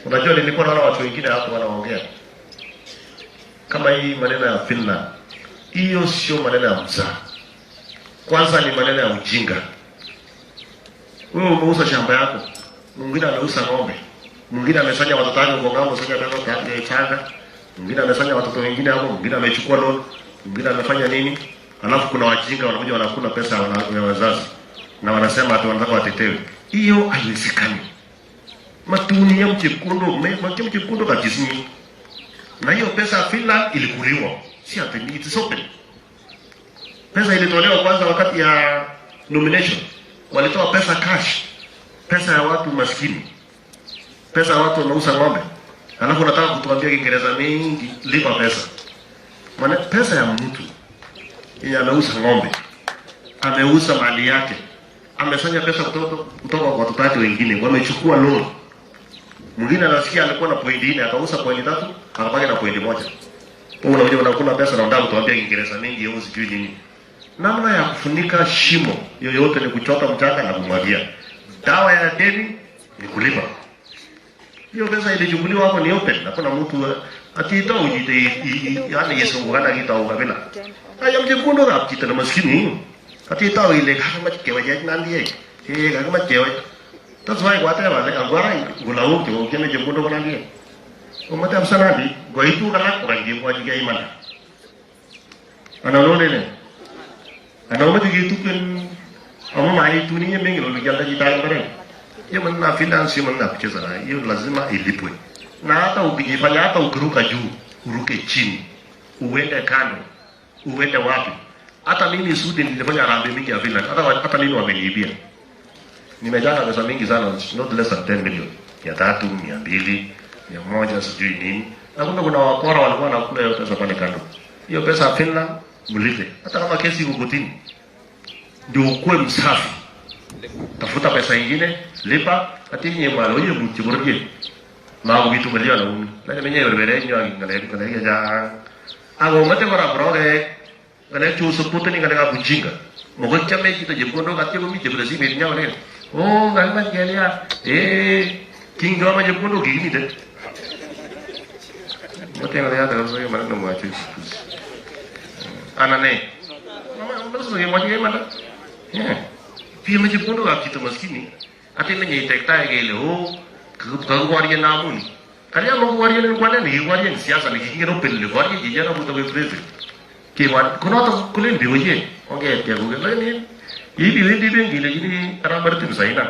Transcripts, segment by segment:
Unajua, nilikuwa naona watu wengine hapo wanaongea kama hii maneno ya Finland. Hiyo sio maneno ya mzaha. Kwanza ni maneno ya ujinga. Wewe umeuza shamba yako, mwingine ameuza ng'ombe, mwingine amesanya watoto wake huko ng'ambo, sanya pesa ya changa, mwingine amesanya watoto wengine hapo, mwingine amechukua loan, mwingine amefanya nini? Alafu kuna wajinga wanakuja wanakula pesa ya wazazi na wanasema ati wanataka watetewe. Hiyo haiwezekani. Matuni ya mchekondo, mchekondo kajisini. Na hiyo pesa ya Finland ilikuliwa. Si ati it is open. Pesa ilitolewa kwanza wakati ya nomination. Walitoa pesa cash. Pesa ya watu maskini. Pesa ya watu wanauza ng'ombe. Alafu unataka kutuambia Kiingereza mingi, lipa pesa. Maana pesa ya mtu yeye ameuza ng'ombe, ameuza mali yake, amesanya pesa kutoka kwa watoto wake wengine, wamechukua loan. Mwingine anasikia alikuwa na pointi 4, akauza pointi 3, akabaki na pointi 1. Wewe unakuja unakula pesa na unataka kutuambia Kiingereza mingi au sijui nini. Namna ya kufunika shimo yoyote ni kuchota mchanga na kumwagia. Dawa ya deni ni kulipa. Hiyo pesa ilichukuliwa hapo ni open. Hakuna mtu ati ujite yani yesungukana kita ukabila. Aya mjekundu kap chito ne maskini. Ati tau ile kakimach kewechech Nandiyek. Eh, kakimach kewech. That's why kwateb ale angwara ngolagok che kokiame chepkondok ko Nandiyek. Komote kabisa Nandi, ngoitu kalak kokany kemwochigei imanda. Anan olelen. Anan omoche ketupin amu maitun inye mengen ole kialda chito age mbaret. Hiyo maneno ya Finland sio maneno ya kucheza nayo. Hiyo lazima ilipwe. Na hata ukijifanya, hata ukiruka juu, uruke chini, uende kando, uende wapi. Hata mimi Sudi nilifanya harambee mingi ya Finland. Hata mimi wameniibia. Nimechanga pesa mingi sana, not less than 10 million. 300, 200, 100, sijui nini. Na kumbe kuna wakora walikuwa wanakula hiyo pesa pale kando. Hiyo pesa ya Finland mlipe. Hata kama kesi iko kotini. Ndio ukuwe msafi. Tafuta pesa ingine, lipa, ati nye mwalo hiyo mchiburje. Ma kubitu melio na umi. Lakini menye berbere nyo ngalek ngalek ya. Ako mate kora broke. Ngalek chu supporteni ngalek ab ujinga. Moko chame chito chepkondok atya komi chepire simet nyo len. Oh, kakimach kelia. Eh, kingoma chepkondok kikimiten. Mate ngalek yoto kabisa maneno mwache. Ana ne? Mama, sasa kemwachi imanda. Yeah. Piyame chepkondok ab chito maskini. Ati menye itektae kele oh, kakiboryen amun. Kalya makiboryen kwane nekikiboryen siasa nekikingen openly borye chichono Ruto koik president. Kebor konoto kolen biik oye ongetyei kouke lakini iwendi benki ilechini arap Martin sainan.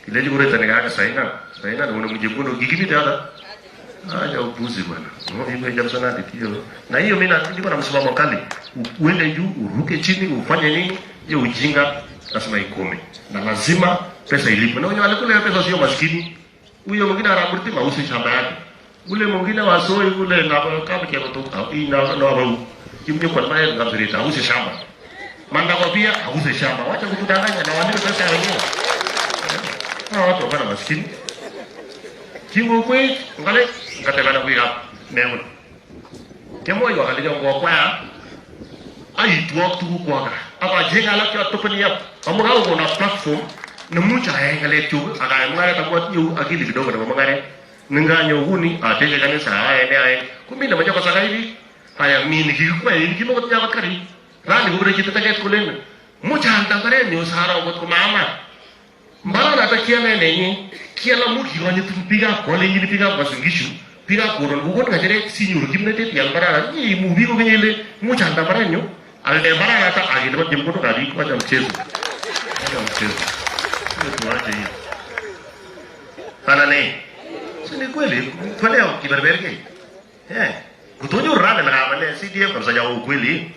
Ilechi kuretani kake sainan. Sainan konemu chepkondok kikimite yoto. Acha upuzi bwana. Hiyo kabisa nani hiyo. Na hiyo mimi niko na msimamo mkali. Uende juu, uruke chini, ufanye nini? Hiyo ujinga lazima ikome. Na lazima pesa ilipwe. Na wenye walikula hiyo pesa sio maskini. Huyo mwingine anamrithi mausi shamba yake. Ule mwingine wa soi ule na kama kia kutoka hii na na wa kimnyo kwa naye ngamzirita auze shamba. Manda kwa pia auze shamba. Wacha kutudanganya na walipe pesa wenyewe. Hawa watu wana maskini. Kingo kwe ngale ngatebana kuya meun. Kemoi wakale ngo kwa aitwok tuguk kwak ak acheng alak che yap amu kakokona platform nemuch ayae ng'alek chuk ak ayai mung'aret amu atinye akili kidogo nebo mung'aret. Ninganyo kuni ateche kanisa ayae ne ayae komi nemoche kosakai biik. Aya mi nikikikwei nikimokotinye akot karit. Rani kopire chito teket kolen much aalda mbarenyu saro ngot komaaman. Mbaranato kiale nenyi kial amu kikonyitin biikab Kalenjin, biikab Uasin Gishu, biikab koroni kokon ng'echeret sinyoru kimnatet ial mbarana. Inye imu biik kokeny ile much aalda mbarenyu, alde mbaranata ak ilipan chepkondokab biik. Wacha mchezo. Wacha mchezo. Hiyo tuache hiyo. Ana ne? Si ni kweli, twende kiberbergei. Eh. Kutonyoru rani lekabale CDF kabisa ya ukweli.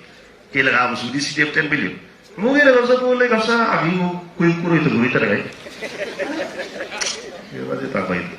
Kele kabusudi CDF 10 billion. Mugere kabisa kole kabisa akiku kuroito kuroito kai. Hiyo basi takwa hiyo.